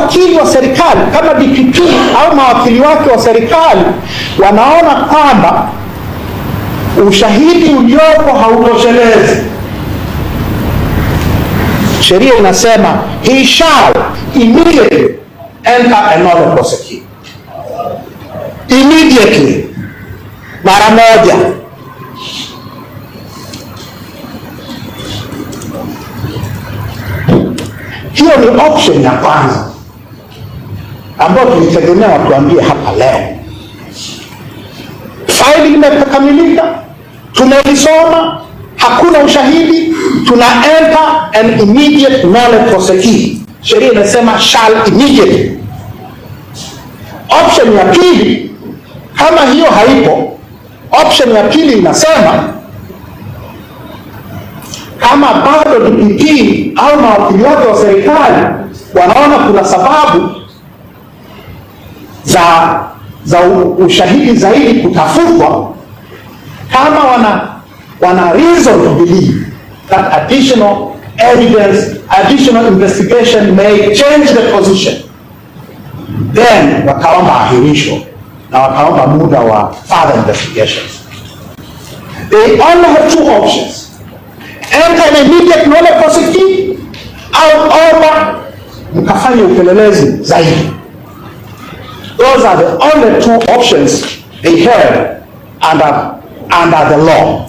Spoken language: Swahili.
wakili wa serikali, kama DPP au mawakili wake wa serikali wanaona kwamba ushahidi uliopo hautoshelezi, sheria inasema he shall immediately enter a nolle prosequi. Immediately, mara moja. Hiyo ni option ya kwanza ambayo tulitegemea watuambie hapa leo. Faili limekamilika, tumelisoma, hakuna ushahidi, tuna enter an immediate nolle prosequi. Sheria inasema shall immediately. Option ya pili, kama hiyo haipo, option ya pili inasema kama bado DPP au mawakili wake wa serikali wanaona kuna sababu za ushahidi zaidi kutafutwa, kama wana reason to believe that additional evidence, additional investigation may change the position, then wakaomba ahirisho na wakaomba muda wa further investigations. They only have two options: enter an immediate nolle prosequi au omba mkafanye upelelezi zaidi. Those are the only two options they have under the law.